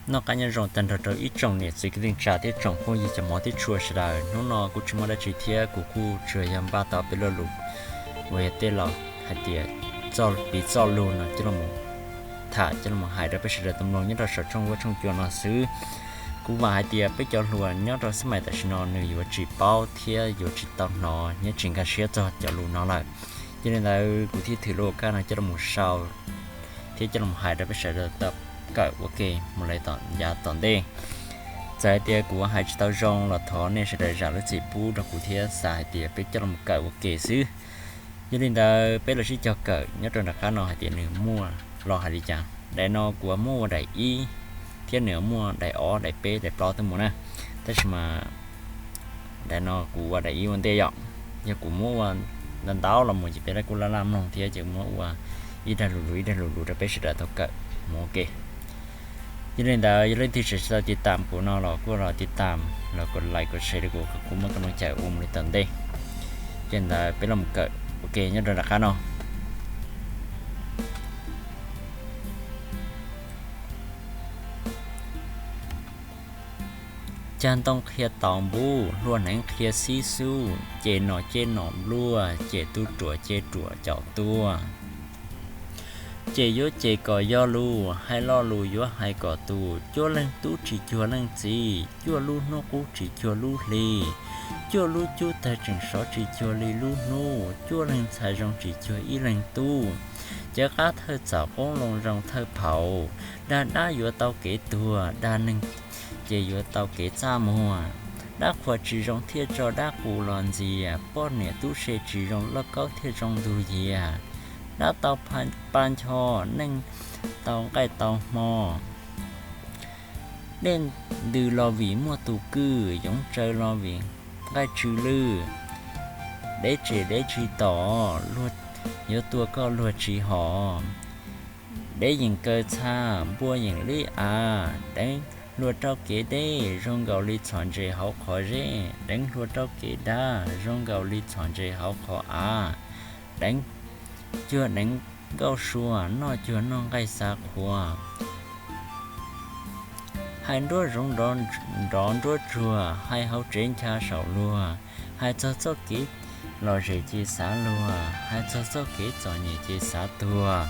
Noj qab nyob zoo tag nrho rau ib tsoom niam txiv kwv tij neej tsa thiab tsoom phooj ywg cov hmov thiab tshua sawv daws. Hnub no kuv tsis muaj dab tsi thiab kuv kuj tsuas yog npaj tau peb lo lus uas yog tej los hais tias txoj piv txoj lus no coj los tham coj los hais rau peb sawv daws tau mloog nyob rau saum tshooj huab tshooj cua no xwb. Kuv vam hais tias peb cov hluas nyob rau xab mais tam sim no nws yuav tsis paub thiab yuav tsis tau hnov nyob tsis nkag siab txog cov lus no lawm. Yog li ntawd kuv thiaj thwm lub a kaj no coj los sau thiab coj los hais rau peb sawv daws tau kawm ua ke mus li yav tom ntej. Txawm hais tias kuv hais tsis tau zoo los thov nej sawv daws zam lub txim pub rau kuv thiab xav hais tias peb coj los kawm ua ke xwb. Yog li ntawd peb los sib cog kawm nyob rau nram qab no hais tias nws muaj los hais li cas. Daim no kuv muab ua daim ib thiab nws muaj daim ob daim peb daim plaub tuaj mus na. Tab sis mas daim no kuv ua daim ib ua ntej yom. Yog kuv muab ua ntau ntau los mus ces peb kuj laj laj mloog thiab ces muab ua ib dag lus lus ib dag lus lus rau peb sawv daws tau kawm mus ua ke. Yog li ntawd yog leej twg tseem tsis tau tiv tam kuv no los kuj los tiv tam los kom like kom share rau kuv kom kuv muaj tau noo cawm ua mus li tom ntej. Yog li ntawd peb los kawm ua ke nyob rau nram qab no. Cag ntoo qhia taus npub, hlua hneev qhia xib xub, ces nom ces nom npluaj, ces tub ruam ces ruam caum tuaj. Ces yuav ces kom yog lus, hais lo lus yuav hais kom tus, cuaj leeg tub tsis cuag leej txiv, cuaj lub hnub qub tsis cuag lub hli, cuaj lub cub tawg tseem sov tsis cuag li lub hnub, cuaj leeg ntxhais zoo tsis cuag ib leeg tub. Cawv qab thawj txaus qoob loo zoo thawj phaum, dag dab yuav tau kev tuag, dag neeg ces yuav tau kev txaj muag. Dab qhuas tsis zoo thiaj tso dab qus los ntxias, poj niam tub se tsis zoo lauj kaub thiaj zoo ntug yias. Dab tau pa ncho, neeg tau nqaij tau hmo. Dej ntws los vim muaj tus kwj, yoov tsaws los vim nqaij tsw lwj. Deb tsev deb tsis tom, luag yuav tua koj luag tsis hom. Deb yeem kaw txha, npua yeem lib av, deev hlua rau kev deb, zoo nkaus li txhom ntses hauv qhov zeb, deev hlua rau kev dav, zoo nkaus li txhom ntses hauv qhov av, deev cuag deev nkauj sua, noj cuag noj nqaij xa qhua. Hais nruab zoov nrov nruab tsuag, hais hauv tsev ncha saum luag, hais txog txoj kev lom zem ces xav luag, hais txog txoj kev txom nyem ces xav tuag.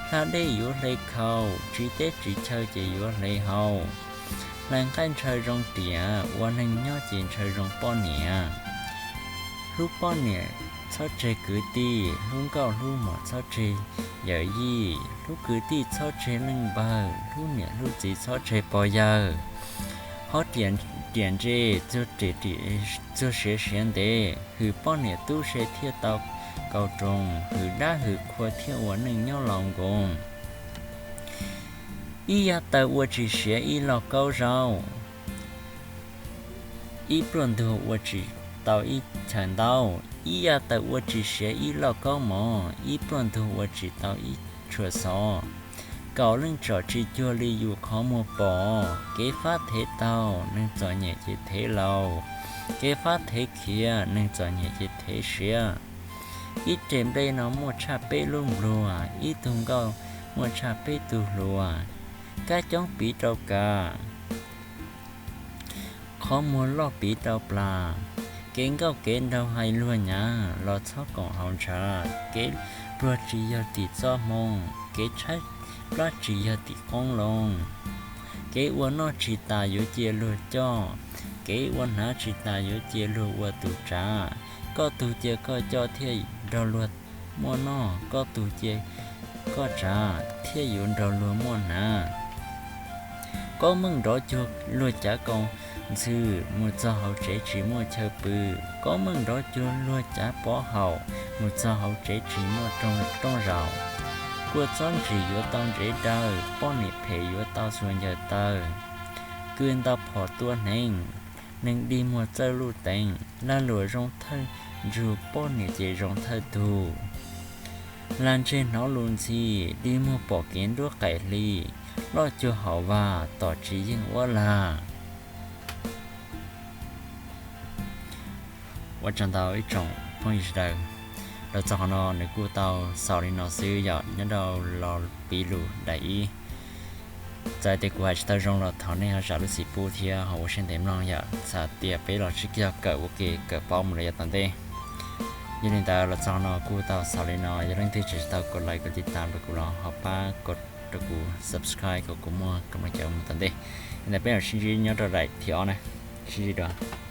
Hla dej yuav hle khau, tsis teb tsis chaw ces yuav hle hau. Hlais nqaij ntshaw zoo riam, ua neeg nyob ces ntshaw zoo poj niam. Hlub poj niam txhob tseg kwv tij, hlub nkauj hlub muam txhob tseg yawm yij, hlub kwv tij txhob tseg leej npawg, hlub niam hlub txiv txhob tseg pog yawg. Hob riam ntse, txuag siav siav ntev, hwm poj niam tub se thiaj tau kaus roos, hwm dab hwm qhua thiaj ua neej nyob laus nkoos. Ib yav taws ua tsis siav ib lauj kaub zaub, ib pluaj ntug ua tsis tau ib chaw ntaub, ib yav taws ua tsis siav ib lauj kaub mov, ib pluaj ntug ua tsis tau ib tshua xov. Kaum leej tsom tsis cuag li yus qhov muag pom, kev fab thev taug neeg txom nyem ces thev laus, kev fab thev khiav neeg txom nyem ces thev siav. Ib re nplej no muaj tshaj peb lub npluag, ib tug nkauj muaj tshaj peb tug hluas. Kab coob piv rau kav, qhov muag loj piv rau plas. Kev nkauj kev nraug hais luag nyav los txhob koom haus ntshav. Kev pluag tsis yog tim txoj hmoo, kev tshaib plab tsis yog tim qoob loo. Kev ua noj tsis tas yuav cia luag coj, kev ua hnav tsis tas yuav cia luag ua tus tsav. Koj tug cia koj coj thiaj nrog luag muaj noj, koj tug cia koj tsav thiaj yuav nrog luag muaj hnav. Koob meej nrov cuag luag cav kaus ntxhw, mus txog hauv tsev tsis muaj chaw pw. Koob meej nrov cuag luag cav pov haum, mus txog hauv tsev tsis muaj rooj zaum. Kua txob ntsim yuav tau ntsev daw, poj niam phem yuav tau xuas ncaws taw. Kws ntau phom tua hneev, neeg dig muag txawj luj teev. Lag luam zoo thawj ntsug, poj niam ces zoo thawj tug. Lag ntseg hnov lus ntxhi, dig muag pom kev nruab qaim hli. Loj cuag haum vag, tom tsis yeej uab lag. Ua tsaug ntau ib tsoom phooj ywg sawv daws. Los txog qhov no nws kuj tau xaus li no xwb yom, nyob rau los piv lus daim ib. Txawm tias kuv hais tsis tau zoo los thov nej ho zam lub txim pub thiab ho ua siab ntev mloog yom, txawm tias peb los sib cog kawm ua ke kawm paub mus lawm yav tom ntej. Yog li ntawd los txog no kuj tau xaus li no, yog leej twg tseem tsis tau kov like kov tiv tas rau kuv los ho pab kov rau kuv subscribe kom kuv muaj kab moos cawv mus tom ntej. Li ntawd peb mam sib ntsib nyob rau daim thib ob na, sib ntsib dua.